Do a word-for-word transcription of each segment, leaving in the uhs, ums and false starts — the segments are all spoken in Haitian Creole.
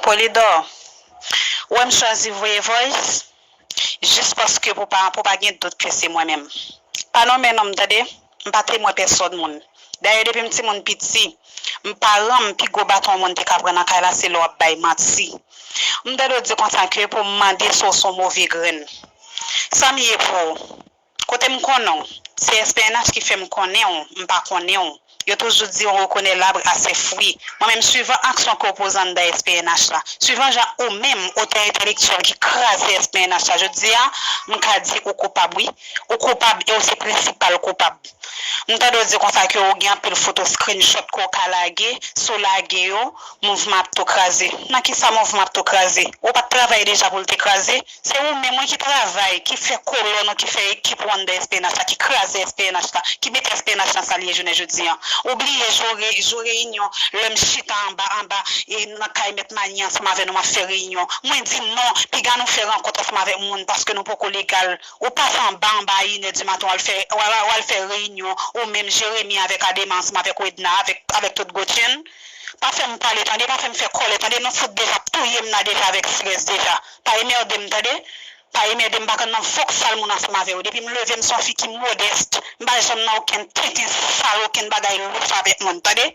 Polidor, ou wè m chwazi voye voice jis paske pou pa, pou pa gen dout ke se mwen menm. Pa nonmen non m, tande. M pa temwen pèsòn moun. Dayè, depi m timoun piti, m paran m, pi gwo baton yon moun te ka pran nan kay la, se lè w ap bay manti. M tande w di konsa ke pou m mande si w se yon move grenn. Sa m ye pou ou? Kote m konnen w? Se S P N H ki fè m konnen w, m pa konnen w. Yo toujou di on reconnaît l'arbre à ses fruits. Mwen menm, swivan aksyon ke w poze anndan S P N H la, swivan jan ou menm, otè entèlektyèl ki kraze S P N H la, jodi a, m ka di ou koupab, wi. Ou koupab e ou se prensipal koupab. M tande w di konsa ke w gen anpil foto screenshot ke w ka lage, si w lage yo, mouvman ap tou kraze. Nan kisa mouvman ap tou kraze? Ou pa t travay deja pou l te kraze? Se ou menm wi ki travay, ki fè kolòn ou, ki fè ekip ou anndan S P N H la, ki kraze S P N H la, ki mete S P N H nan sa l ye jounen jodi an. Ou bliye jou re-, jou reyinyon, lè m chita anba, anba, e nan kay Mèt Mani ansanm avè nou, m ap fè reyinyon. Mwen di non, piga nou fè rankont ansanm avèk moun paske nou poko legal. Ou pase anba, anba a inè di maten, w al fè, w al, w al fè reyinyon, ou menm Jeremi avèk Adema ansanm avèk Wedna, avèk, avèk tout Gotchen. Pa fè m pale, tande, pa fè m fè kòlè, tande, nou fout deja touye m nan deja avèk strès deja. Pa emède m, tande. Pa emède m, pa konn nan voksal moun ansanm avè w. Depi m leve, m se yon fi ki modès. M pa janm nan okenn tenten sal, okenn bagay louch avèk moun, tande.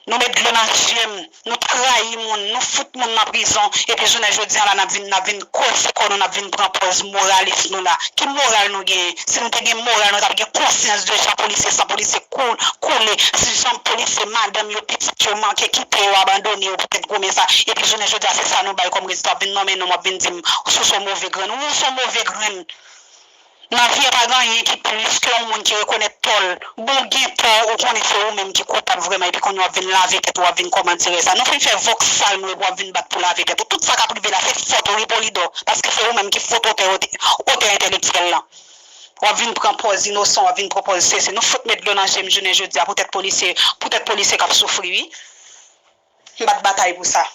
Nou met dlo nan je m, nou trayi moun, nou fout moun nan prizon, epi jounen jodi a la, n ap vin, n ap vin kòse kò nou, n ap vin pran pòz moralis nou la. Ki moral nou genyen? Si nou te gen moral, nou t ap gen konsyans de jan polisye san polisye kou-, koule, si jan polisye madanm yo, pitit yo manke kite yo, abandone yo poutèt goumen sa. Epi jounen jodi a, se sa nou bay kòm rezilta. W ap vin nonmen non m, w ap vin di m, si w se yon move grenn. Ou se yon move grenn. Nan vi a pa gen anyen ki plis ke yon moun ki rekonèt tò l. Bon, gen tò, ou konnen se ou menm ki koupab vrèman, epi kounye a w ap vin lave tèt ou, w ap vin kòmantire sa. Nou fin fè voksal nou, epi w ap vin bat pou lave tèt ou. Tout sa k ap rive la, se fòt ou wi, Polidor, paske se ou menm ki fout otè, otè, otè entèlektyèl lan. W ap vin pran pòz inosan, w ap vin pran pòz sesi. Nou fout met dlo nan je m jounen jodi a, poutèt polisye, poutèt polisye k ap soufri, wi. M bat batay pou sa.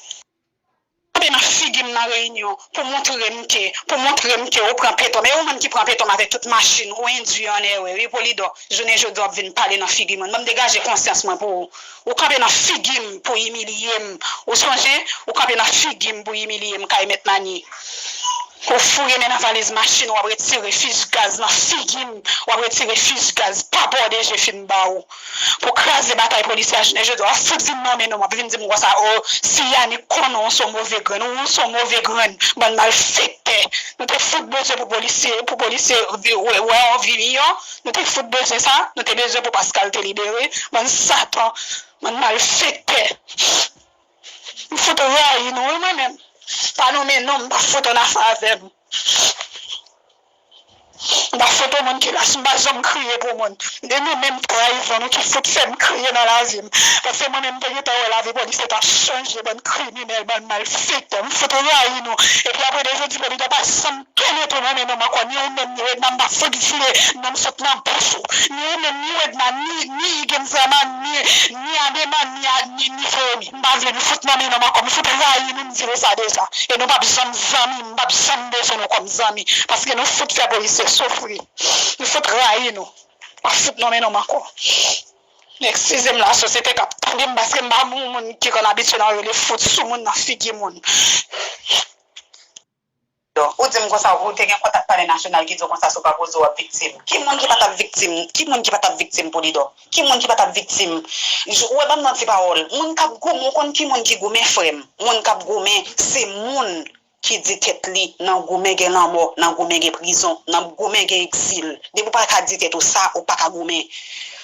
Kanpe nan figi m nan reyinyon pou montre m ke, pou montre m ke ou pran peton m. E ou menm ki pran peton m avèk tout machin, ou endui an erè, wi, Polidor. Jounen jodi a w ap vin pale nan figi mwen. Ban m degaje konsyans mwen pou ou. Ou kanpe nan figi m pou imilye m. Ou sonje? Ou kanpe nan figi m pou imilye m, kay Mèt Mani. Ou foure men nan valiz machin, w ap retire fich gaz nan figi m. W ap retire fich gaz, pa bòde je fin ba ou. Pou kraze batay polisye a jounen jodi a, w ap fout vin nonmen non m, w ap vin di m konsa, o, si Yanick konnen w se yon move grenn, ou se yon move grenn, bann malfektè. Nou te fout bezwen pou polisye, pou polisye vi-, wè, wè yon vi miyò, nou te fout bezwen sa, nou te bezwen pou Pascal te libere, bann satan, bann malfektè. M fout rayi nou, wi, mwen menm. Pa nonmen non m, pa fout annafè avè m. M pa foto moun ki lach, m pa janm kriye pou moun. E nou menm trayizon, nou ki fout fè m kriye nan lavi m. Paske mwen menm m te gentan wè lavi polisye t ap chanje, bann kriminèl, bann malfektè. M fout rayi nou. Epi apre de jodi, Polidor pa janm tounen tou nonmen non m ankò. Ni ou menm, ni Wedna, m pa fout vle non m sot nan bouch ou. Ni ou menm, ni Wedna, ni, ni Igenzama, ni, ni Adema, ni, ni, ni Jeremi. M pa vle nou fout nonmen non m ankò. M fout rayi nou, m di nou sa deja. E nou p ap janm zanmi, m p ap janm bezwen nou kòm zanmi. Paske nou fout fè polisye soufri. Nou fout rayi nou. Pa fout nonmen non m ankò. Eskize m, lasosyete k ap tande m, paske m pa moun, moun ki konn abitye nan rele fout sou moun nan figi moun. Ou di m konsa, ou te gen kontak Palè Nasyonal ki di w konsa, si w pa poze w ap viktim. Ki moun ki pa t ap viktim? Ki moun ki pa t ap viktim, Polidor? Ki moun ki pa t ap viktim? J-, ou wè, ban m yon ti pawòl. Moun k ap goumen, ou konn ki moun ki goumen, frè m? Moun k ap goumen, se moun ki di tèt li, nan goumen gen lanmò, nan goumen gen prizon, nan goumen gen egzil. Depi w pa ka di tèt ou sa, ou pa ka goumen.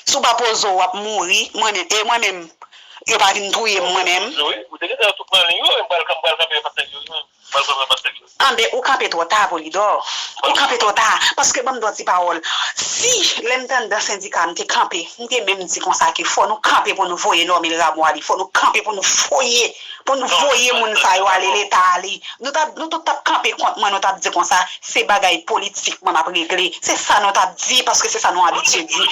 Si w pa poze w, w ap mouri, mwen menm, e mwen menm, yo pa vin touye m, mwen menm. Wi, ou te gentan tou pran liy ou, m pral, m pral kanpe pastè Djozman. Anben, ou kanpe twò ta, Polidor. Ou kanpe twò ta. Paske ban m di w ti pawòl. Si, lè m te anndan sendika, m te kanpe, m te menm di konsa ke fò nou kanpe pou nou voye Normil Rameau ale. Fò nou kanpe pou nou voye, pou nou voye moun sa yo ale, Leta ale. Nou t ap, nou tout t ap kanpe kont mwen, nou t ap di konsa, se bagay politik mwen m ap regle. Se sa nou t ap di, paske se sa nou abitye di.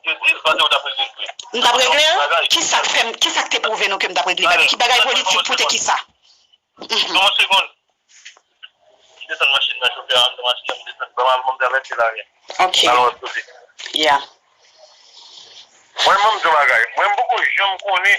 M t ap regle l? Kisa k fè m, kisa k te pwouve nou ke m t ap regle bagay? Ki bagay politik pou te kisa? Yon segonn. M desann machin nan, chofè a anndan machin nan, m desann. Ban m al, ban m travèse lari a. Ok. Alò, kote? Yeah. Mwen, mwen, m di yon bagay. Mwen, m poko janm konnen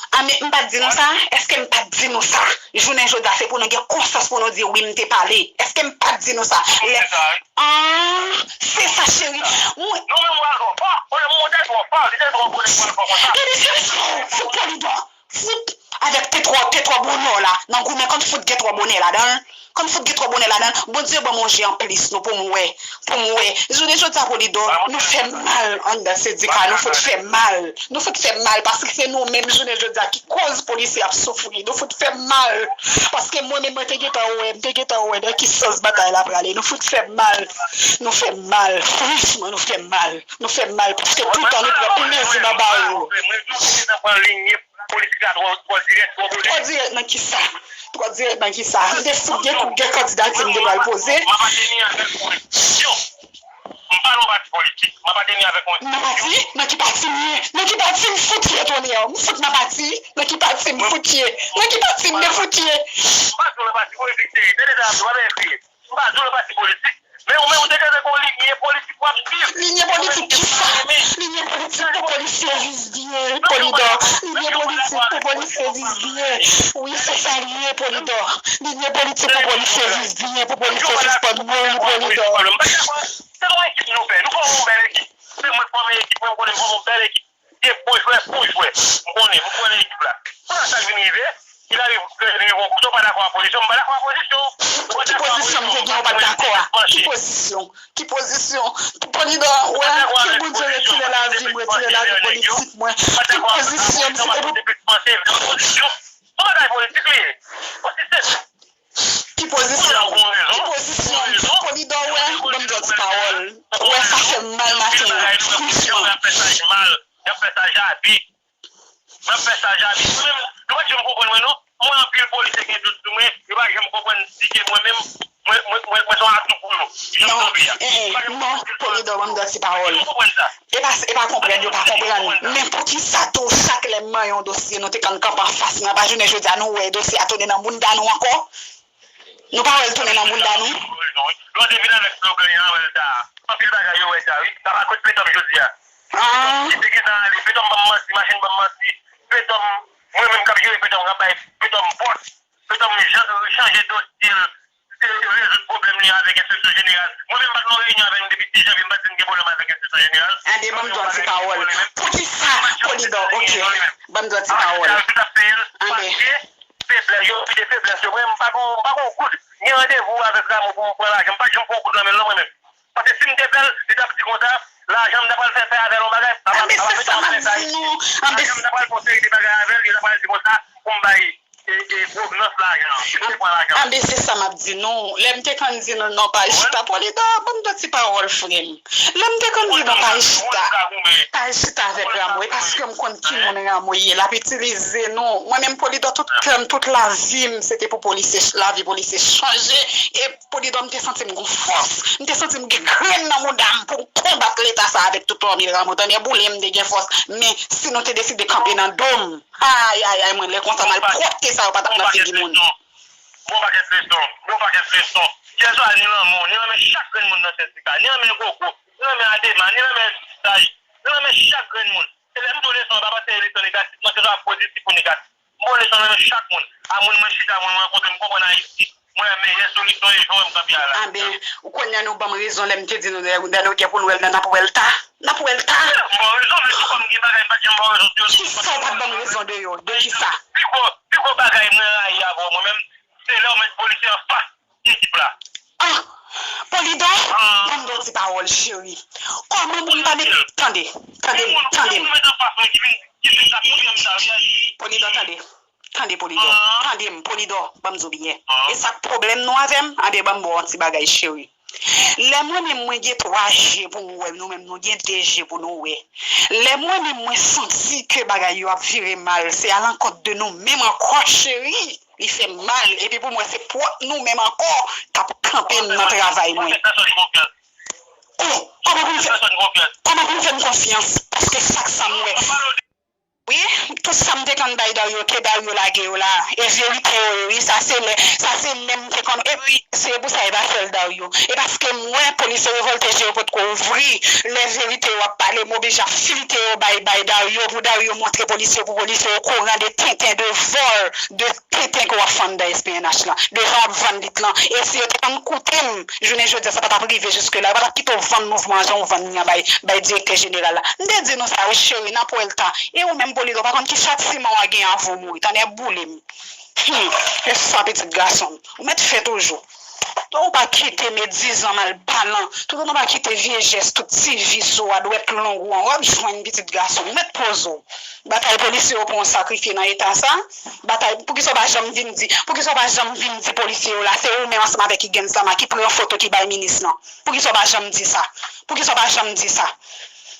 A men, m pa t di nou sa? Èske m pa t di nou sa? Jounen jodi a, se pou nou gen konsyans pou nou di, wi, m te pale. Èske m pa t di nou sa? Lè, ah, se sa, cheri. Mwen, nou menm, w al fò, fò, konnen m monte twò fò, li te twò konnen pou al fò konsa. Gade, se respè, se Polidor. Fout avèk Petro, Petro Bonheur la, nan goumen konn fout gen twò bonè ladan l. Konn fout gen twò bonè ladan l. Bondye ban m yon je anplis nou pou m wè, pou m wè. Jounen jodi a, Polidor, nou fè mal anndan sendika, nou fout fè mal. Nou fout fè mal, paske se nou menm, jounen jodi a, ki koz polisye ap soufri. Nou fout fè mal, paske mwen menm, mwen te gentan wè, m te gentan wè nan ki sans batay la prale. Nou fout fè mal. Nou fè mal. Franchman, nou fè mal. Nou fè mal, paske toutan nou pran plezi nan ba yo. Politik la twò, twò dirèk, twò bonè. Twò dirèk nan kisa? Twò dirèk nan kisa? M te fout gen, gen kandidati m te pral poze. M apateni avèk yon enstitisyon. M pa nan yon pati politik. M apateni avèk yon enstitisyon. Nan pati? Nan ki pati m ye? Nan ki pati m fout ye, Tonè? M fout nan pati? Nan ki pati m fout ye? Nan ki pati m te fout ye? M pa nan pati politik, se, tande sa, m pa nan kriye. M pa di w nan pati politik, men ou menm ou te ka gen yon linye politik w ap swiv. Linye politik kisa? Linye politik pou polisye viv byen, Polidor. Linye politik pou polisye viv byen. Wi, se sa l ye, Polidor. Linye politik pou polisye viv byen, pou polisye sispann mouri, Polidor. Se yon ekip nou fè. Nou fòme yon bèl ekip. Se mwen k fòme ekip mwen, m konnen m fòme yon bèl ekip. Gen bon jwè, bon jwè. M konnen, m konnen ekip la. Kounye a sa k vin rive, ki la rive, ke vin rive yon kote, w pa dakò a pozisyon, m pa dakò a pozisyon. Ki pozisyon m te gen, w pa t dakò a? Ki pozisyon? Ki pozisyon? Polidor, wè, ke Bondye retire lavi m, retire lavi politik mwen. Ki pozisyon m, se te pou... Se yon bagay politik li ye. Osi senp. Ki pozisyon? Ki pozisyon? Polidor, wè, ban m di yon ti pawòl. Wè, sa fè m mal maten an, franchman. Y ap fè sa Jabi. Y ap fè sa Jabi. Mwen menm, yo pa t janm konprann mwen non. Mwen anpil polisye gen dout sou mwen. Yo pa janm konprann si ke mwen menm, mwen, mwen, mwen, mwen se yon atou pou yo. Jan m tonbe a. Non, eh, eh, non, Polidor, ban m di yon ti pawòl. Yo konprann sa. E pa, e pa konprann, yo pa konprann. Men poukisa tou, chak lè m manyen yon dosye, nou te konn kanpe anfas mwen, pa jounen jodi a, nou wè dosye a tounen nan bounda nou ankò? Nou pa wè l tounen nan bounda nou? Lè w te vin avèk slogan an, wè l ta. Anpil bagay yo wè sa, wi. Sa pa kot Petòm jodi a. Petòm ki te gentan ale, Petòm ban m manti, machin ban m manti. Petòm, mwen menm k ap jere Petòm, k ap bay Petòm pòs. Petòm jan-, chanje dosye l, rezoud pwoblèm li avèk enspeksyon jeneral. Mwen menm m pa t nan reyinyon avè l depi sis janvye, m pa t di m gen pwoblèm avèk enspeksyon jeneral. Anben, ban m di yon ti pawòl. Poukisa, Polidor, ok. Ban m di yon ti pawòl. Anben. Feblès, yo pile feblès yo. Mwen, m pa gon, m pa gon goud. Gen randevou avèk Rameau pou m pran lajan. M pa t janm pran goud nan men l non, mwen menm. Paske si m te fè l, li t ap di konsa, lajan m ta pral fè, fè avè l yon bagay. Anben, se sa m ap di nou. Lajan m ta pral fè yon seri de bagay avè l, li ta pral di konsa, pou m bay, e, e, pwovenans lajan an. Si m te pran lajan an. Anben, se sa m ap di nou. Lè m te konn di nou non, pa chita, Polidor, ban m de ti pawòl, frè m. Lè m te konn di nou pa chita, pa chita avèk Rameau, e paske m konn ki moun Rameau ye, l ap itilize nou. Mwen menm Polidor, tout kè m, tout lavi m, se te pou polisye, lavi polisye chanje. E Polidor, m te santi m gon fòs. M te santi m gen grenn nan mouda m pou m konbat leta sa avèk tout fòmil Rameau. Tande boule m te gen fòs. Men si nou te deside kanpe nan do m, ay, ay, ay, mwen, lè konsa malpwòpte sa yo pa t ap nan figi moun. Bon pakèt leson, bon pakèt leson. Kèzwa ni lanmou, ni renmen chak grenn moun nan sendika, ni renmen Gogo, ni renmen Adema, ni renmen Staj, ni renmen chak grenn moun. Se lè m di w leson an pa pase leson negatif, non, kèzwa pozitif ou negatif. M ba w leson nan men chak moun. A moun mwen chita, moun mwen rankontre, m konprann Ayiti. Mwen wè meyè solisyon e jan w wè m kanpe a la. Anben, ou konnen nou ban m rezon lè m te di nou lè, lè nou gen pou n wè l nan, n ap wè l ta. N ap wè l ta. M ba w rezon, men tou kòm gen bagay m pa t janm ba w rezon sou yo. Kisa w pa t ban m rezon de yo? De kisa? Pi gwo, pi gwo bagay mwen rayi avè w mwen menm, se lè w met polisye anfas ekip la. Ah! Polidor, ban m de ti pawòl, cheri. Kòman moun pa met, tande, tande m, tande m. Polidor, tande. Tande Polidò, tande m, Polidò, ban m di w byen. E sa k pwoblèm nou avè m? Anben, ban m ba w yon ti bagay, cheri. Lè mwen menm mwen gen twa je pou m wè, nou menm nou gen de je pou nou wè. Lè mwen menm mwen santi ke bagay yo ap vire mal, se alankont de nou menm ankò, cheri. Li fè m mal, epi pou mwen se pwòp nou menm ankò k ap kanpe m nan travay mwen. Oh, kòman pou m fè, kòman pou m fè m konfyans? Paske chak sa m wè. Wi, tout sa m te konn bay Dario, ke Dario lage yo la, e verite yo ye, wi, sa se lè, sa se lè m te konn, epi se pou sa e pa sèl Dario. E paske m wè polis yo revòlte, je yo potko ouvri, lè verite yo ap pale, m oblije ap filte yo bay, bay Dario, pou Dario montre polis yo, pou polis yo okouran de tenten de vòl, de tenten ke w ap fè anndan S P N H lan, de jan w ap vann lit lan. E si yo te konn koute m, jounen jodi a, sa pa t ap rive jiske la. Yo pa t ap kite w vann mouvman an jan w vann li an bay, bay direktè jeneral la. M te di nou sa, wi, cheri, n ap wè l ta. E ou menm, Polidò, pa konn ki chatiman w a gen avan w mouri. Tonnè boule m. Hmm, e sa, pitit gason m. Ou mèt fè toujou. Ou pa kite medizan malpalan. Toutan w pa kite vye jès, tout ti vis ou a, dwèt long ou an, w ap jwenn, pitit gason m. Mèt poze w. Batay polisye yo pran w sakrifye nan eta sa. Batay, poukisa w pa janm vin di, poukisa w pa janm vin di polisye yo la, se ou menm ansanm avèk Huguens Lama ki pran foto ki bay minis lan? Poukisa w pa janm di sa? Poukisa w pa janm di sa?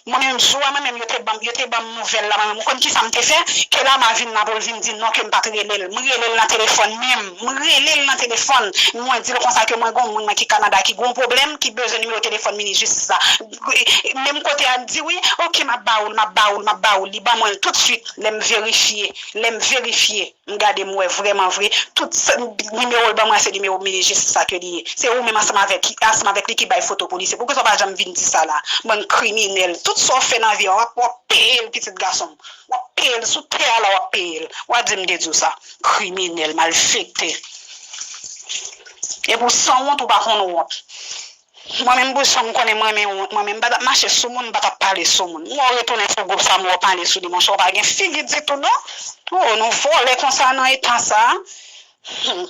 Mwen menm, jou a mwen menm, yo te ban m, yo te ban m nouvèl la, mwen menm, ou konn kisa m te fè? Ke Lama vin la pou l vin di non, ke m pa t rele l. M rele l nan telefòn menm. M rele l nan telefòn. Mwen di l konsa ke mwen gon moun mwen ki Kanada ki gon pwoblèm, ki bezwen nimewo telefòn minis jistis la. Menm kote a, l di wi, oke, m ap ba ou l, m ap ba ou l, m ap ba ou l. Li ban mwen l toutswit. Lè m verifye, lè m verifye, m gade, m wè vrèman vre, tout sa, nimewo l ban mwen, se nimewo minis jistis la ke li ye. Se ou menm ansanm avèk, ansanm avèk li ki bay foto polisye. Poukisa w pa janm vin di sa la? Bann kriminèl. Tout sa w fè nan vi a, w ap, w ap peye l, pitit gason m. W ap peye l sou tè a la, w ap peye l. W a di m te di w sa. Kriminèl, malfektè. Epi w sanwont, ou pa konn wont. Mwen menm, pou jan m konnen m renmen wont, mwen menm, m pa t ap mache sou moun, m pa t ap pale sou moun. M wè w retounen sou gwoup sa, m wè w pale sou li, monchè, w pa gen figi ditou, non. Oh, nou vòlè konsa nan eta sa. Hmm.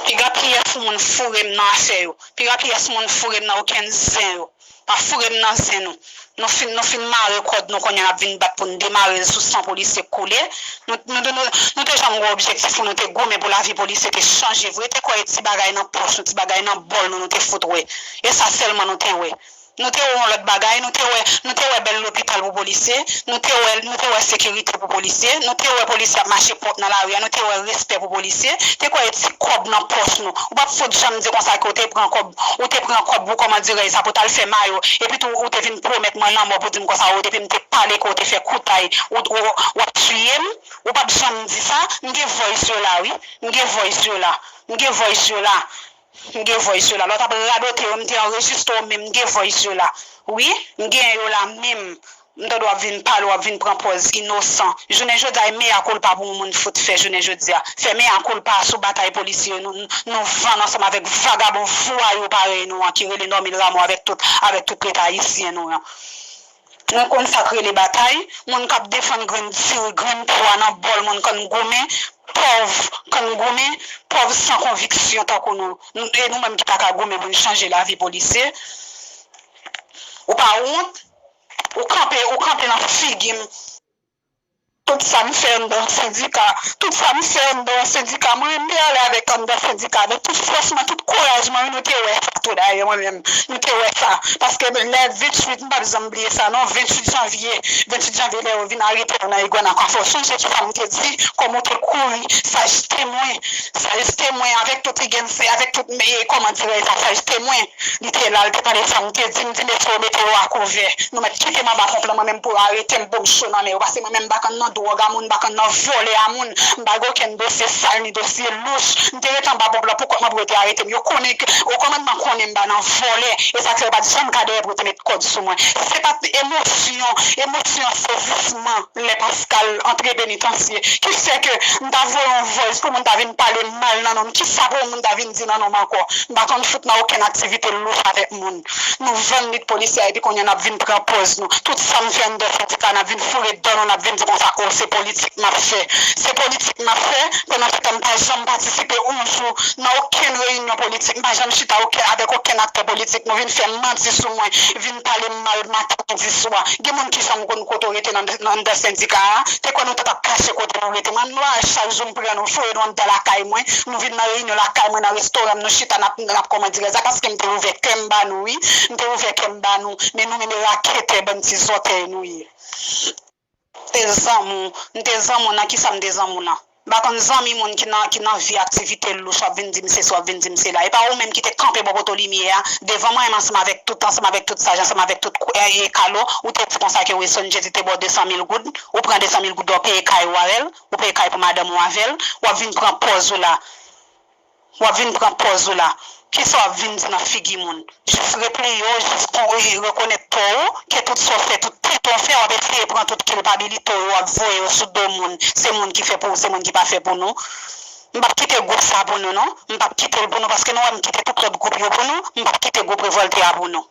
Piga pyès moun foure m nan afè yo. Piga pyès moun foure m nan okenn zen yo. Pa foure m nan zen nou. Nou fin, nou fin mare kòd nou, kounye a n ap vin bat pou n demare l sou san polisye k koule. Nou, nou, nou, nou, nou te janm gen objektif pou nou te goumen pou lavi polisye te chanje vre. Te kwè e ti bagay nan pòch nou, ti bagay nan bòl nou, nou te fout wè. E sa sèlman nou te wè. Nou te wè yon lòt bagay, nou te wè, nou te wè bèl lopital pou polisye, nou te wè, nou te wè sekirite pou polisye, nou te wè polisye ap mache pwòp nan lari a, nou te wè respè pou polisye. Te kwè e ti kòb nan pòch nou. Ou p ap fout janm di konsa ke w te pran kòb, ou te pran kòb pou, kòman dirèj sa, pou t al fè mayo. Epi tou, ou te vin pwomèt mwen lanmò pou di m konsa, ou, depi m te pale ke w te fè koutay, ou, ou, w ap tiye m. Ou p ap janm di sa. M gen voice yo la, wi. M gen voice yo la. M gen voice yo la. M gen voice yo la. Lè w t ap radote yo, m te anrejistre w, men m gen voice yo la. Wi, m gen yo la menm. M tande w ap vin pale, w ap vin pran pòz inosan. Jounen jodi a, e mea culpa pou yon moun fout fè jounen jodi a. Fè mea culpa sou batay polisye yo. Nou, nou vann ansanm avèk vagabon vwayou parèy nou an ki rele Normil Rameau avèk tout, avèk tout leta ayisyen nou an. Nou konn sa k rele batay. Moun k ap defann grenn diri, grenn pwa nan bòl moun, k ann goumen, pòv, k ann goumen, pòv san konviksyon tankou nou. Nou, e nou menm ki ta ka goumen pou n chanje lavi polisye. Ou pa wont? Ou kanpe, ou kanpe nan figi m. Tout sa m fè anndan sendika, tout sa m fè anndan sendika, mwen renmen ale avèk anndan sendika, avèk tout fòs mwen, tout kouraj mwen, wi, nou te wè sa tou dayè, mwen menm, nou te wè sa. Paske lè venntuit, m p ap janm bliye sa non, venntuit janvye, venntuit janvye lè yo vin arete nou nan Iguana Coiffure, sonje ki sa m te di, kòman w te kouri, saj temwen, saj temwen, avèk tout Higgins, avèk tout, e, kòman dirè sa, saj temwen. Li te la, li te pale sa m te di, m di, mesye yo mete yo a kouvè. Nou mèt kite m anba ponp lan, mwen menm pou yo arete m, pou m cho nan men yo. Paske mwen menm m pa konn nan dwòg a moun, m pa konn nan vòlè a moun, m pa gen okenn dosye sal ni dosye louch. M te rete anba ponp lan pou kont mwen pou yo te arete m. Yo konnen ke, okòmandman konnen m pa nan vòlè. E sa k fè yo pa t janm ka dèyè pou yo te met kòd sou mwen. Se pa t emosyon, emosyon sezisman. Lè Pascal antre penitansye, ki fè ke m ta voye yon voice pou moun ta vin pale mal nan non m. Kisa pou yon moun ta vin di nan non m ankò? M pa konn fout nan okenn aktivite louch avèk moun. Nou vann lit polisye a, epi kounye a n ap vin pran pòz nou. Tout sa m fè anndan sendika, n ap vin foure dan nou, n ap vin di konsa, o, se politik m ap fè. Se politik m ap fè, pandan se tan m pa janm patisipe yon jou nan okenn reyinyon politik, m pa janm chita okenn, avèk okenn aktè politik. Nou vin fè manti sou mwen, vin pale m mal maten, midi, swa. Gen moun ki janm konn kote w rete nan, nan, anndan sendika a? Te kwè nou t ap kache kote nou rete? Mwen, nou a chak jou m pran nou, foure nou anndan lakay mwen. Nou vin nan reyinyon lakay mwen, nan restoran m, nou chita, n ap, n ap kòman dirè sa, paske m te ouvè kè m ba nou, wi. M te ouvè kè m ba nou, men nou menm e raketè, bann ti zòtèy nou ye. Te zanmi w, m te zanmi w, nan kisa m te zanmi w lan? M pa konn zanmi moun ki nan, ki nan vi aktivite louch, w ap vin di m sesi, w ap vin di m sela. E pa ou menm ki te kanpe bò poto limyè a, devan mwen menm, ansanm avèk tout, ansanm avèk tout saj, ansanm avèk tout kou-, e, e kalo, ou te di konsa ke Wilson Jezi te ba w de san mil goud, ou pran de san mil goud la, ou peye kay ou avè l, ou peye kay pou madanm ou avè l, w ap vin pran pòz ou la. W ap vin pran pòz ou la. Kisa w ap vin di nan figi moun? Jis repliye w, jis kon, e, rekonèt tò w, ke tout sa w fè, tout tenten w fè, w ap eseye pran tout kilpabilite w, w ap voye yo sou do moun. Se moun ki fè pou ou, se moun ki pa fè pou nou. M p ap kite gwoup sa pou nou, non. M p ap kite l pou nou, paske nou wè m kite tout lòt gwoup yo pou nou, m p ap kite gwoup revòlte a pou nou.